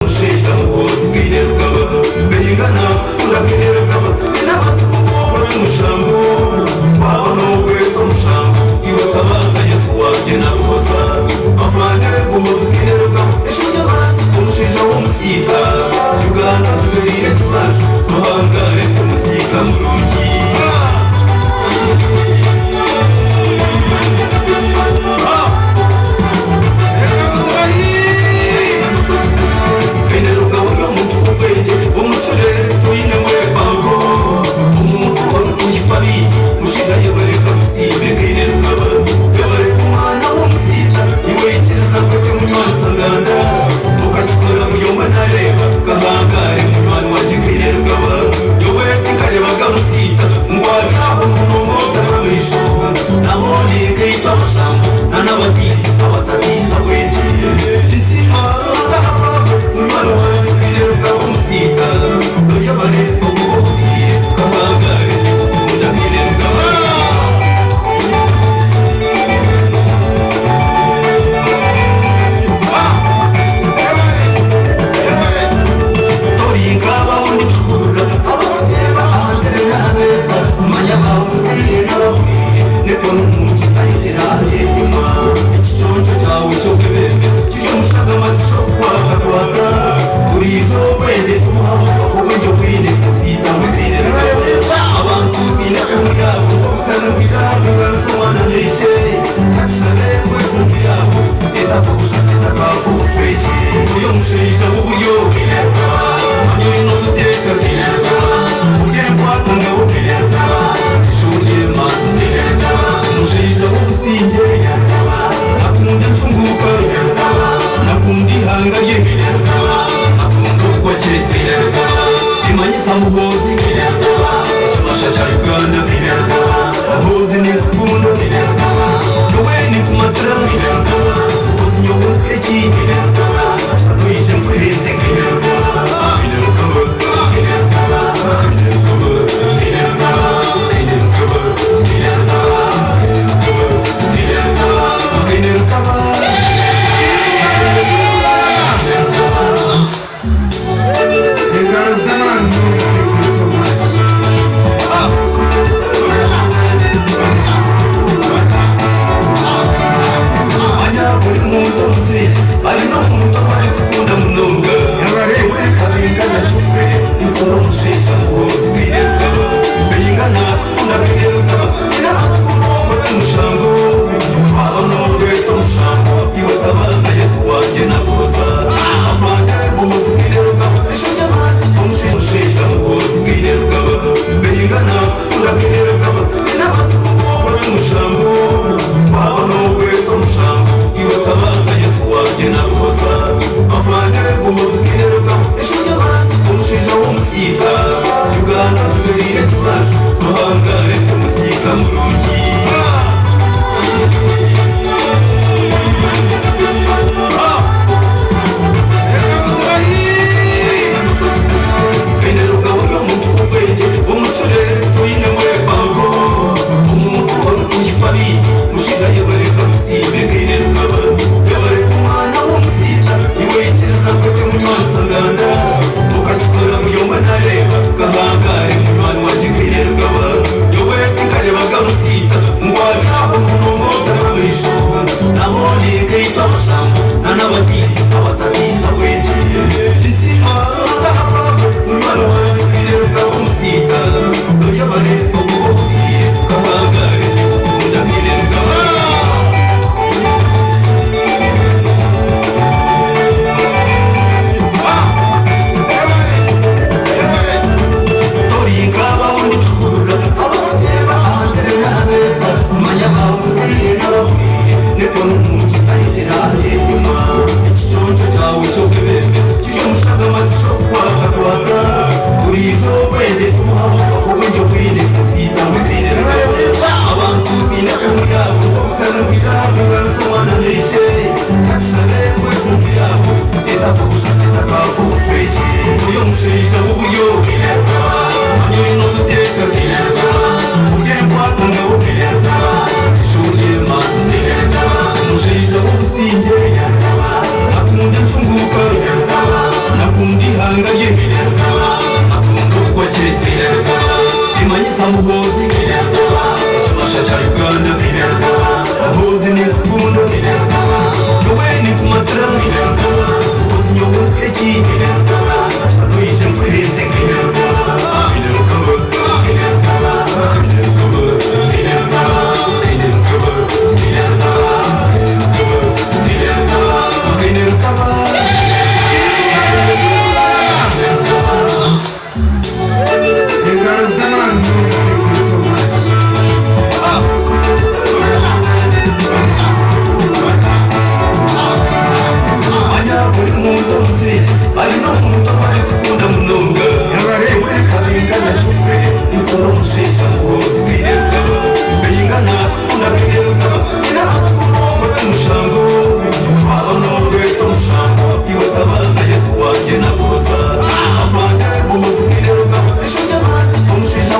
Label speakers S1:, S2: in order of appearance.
S1: omushaija Muhoozi Kainerugaba Beingana kukunda Kainerugaba Nyine amatsiko ngu ogwo ti mushango Waaba noogweta omushango Iwe tabaaza Yesu wangye nakuhoza Afande Muhoozi Kainerugaba Eshongi amazi omushaija w'omusiika Uganda tutereire ekibanja Ruhanga areke omusiika murungi. Kaineruka ori omuntu w'obwengye, omucureezi toine mwepanko, omuntu orikuhikwa bingi, mushaija yebare kamusiime Kaineruka yebare omwana w'omusiita, iwe ikiriza kwete munywani Sanganda, okakikora buri omwe nareeba, kahangaare munywani wangye Kainerugaba, nyowe tinkarebaga musiita ngu ari aho ngu nomwoza n'amaisho, naboona nkaitwa amashambo na n'abatiisi abatatiisa bwengye. Nisiima Ruhanga ahabwawe munywani wangye Kainerugaba omusiita, oyebare okuba ohuriire kahangaare nikukunda Kainerugaba. Tori nk'abamu nituhurira abarikuteeba aha ntebe n'aha meeza, manya abahuziire n'abahuriire, nikwo n'omuntu ayegyera aheenyima. Ekiconco kyawe ky'obwebembezi kiri omu shagama tikyokukwatakwata. Buriijo obwengye tibuhaburwa, obwengye obwine kusiita bwitaine rugaba. Abantu baine efumu yaabo, obusani bwire aha ntuganisa omwana na ishe. Katushabe ngu efumu yaabo etafa busha, etakafa obucwekye. Ori omushaija w'oburyo, manya oine omuteeka, ori enkwata ngabo, ori emanzi, omushaija w'obusingye, akunda entunguuka, akunda eihanga rye, akunda okukwa gye. Nimanyisa Muhoozi, ekimasha kya Uganda. Muhoozi ninkukunda, nyowe ninkumatira. Muhoozi nyowe nkuhe ki? Shana oije nkuhende. Kainerugaba, Kainerugaba, Kainerugaba, Kainerugaba, Kainerugaba, Kainerugaba, Kainerugaba, Kainerugaba.
S2: Engaro z'amaani munonga thank you so much.
S1: Manya buri muntu omuzeegi aine omuntu ou arikukunda munonga.
S2: Yabare.
S1: Iwe Kabingana Geoffrey, nikunda omushaija Muhoozi Kainerugaba. Bingana akukunda Kainerugaba, nyine amatsiko ngu ogwo ti mushango. Waaba noogweta omushango, iwe tabaaza Yesu wangye nakuhoza. Afande Muhoozi Kainerugaba, eshongi amazi omushaija Muhoozi Kainerugaba. Bingana akukunda Kainerugaba, nyine amatsiko ngu ogwo ti mushango. Waaba noogweta omushango, iwe tabaaza Yesu wangye nakuhoza. Afande Muhoozi Kainerugaba, eshongi amazi omushaija w'omusiika. Uganda tutereire ekibanja, Ruhanga areke omusiika murungi. Kaineruka ori omuntu w'obwengye, omucureezi toine mwepanko, omuntu orikuhikwa bingi, mushaija yebare kamusiime. Kainerugaba yebare omwana w'omusiita, iwe ikiriza kwete munywani Sanganda, okakikora buri omwe nareeba, kahangaare munywani wangye Kainerugaba, nyowe tinkarebaga musiita ngu ari aho ngu nomwoza n'amaisho, naboona nkaitwa amashambo na n'abatiisi abatatiisa bwengye. Nisiima Ruhanga ahabwawe munywani wangye Kainerugaba omusiita, oyebare okuba ohuriire, kahangaare nikukunda Kainerugaba. Tori nk'abamu nituhurira abarikuteeba aha ntebe n'aha meeza, manya abahuziire n'abahuriire, nikwo n'omuntu ayegyera aheenyima. Ekiconco kyawe ky'obwebembezi kiri omu shagama tikyokukwatakwata. Buriijo obwengye tibuhaburwa, obwengye obwine kusiita bwitaine rugaba. Abantu baine efumu yaabo, obusani bwire aha ntuganisa omwana na ishe. Katushabe ngu efumu yaabo etafa busha, etakafa obucwekye. Ori omushaija w'oburyo.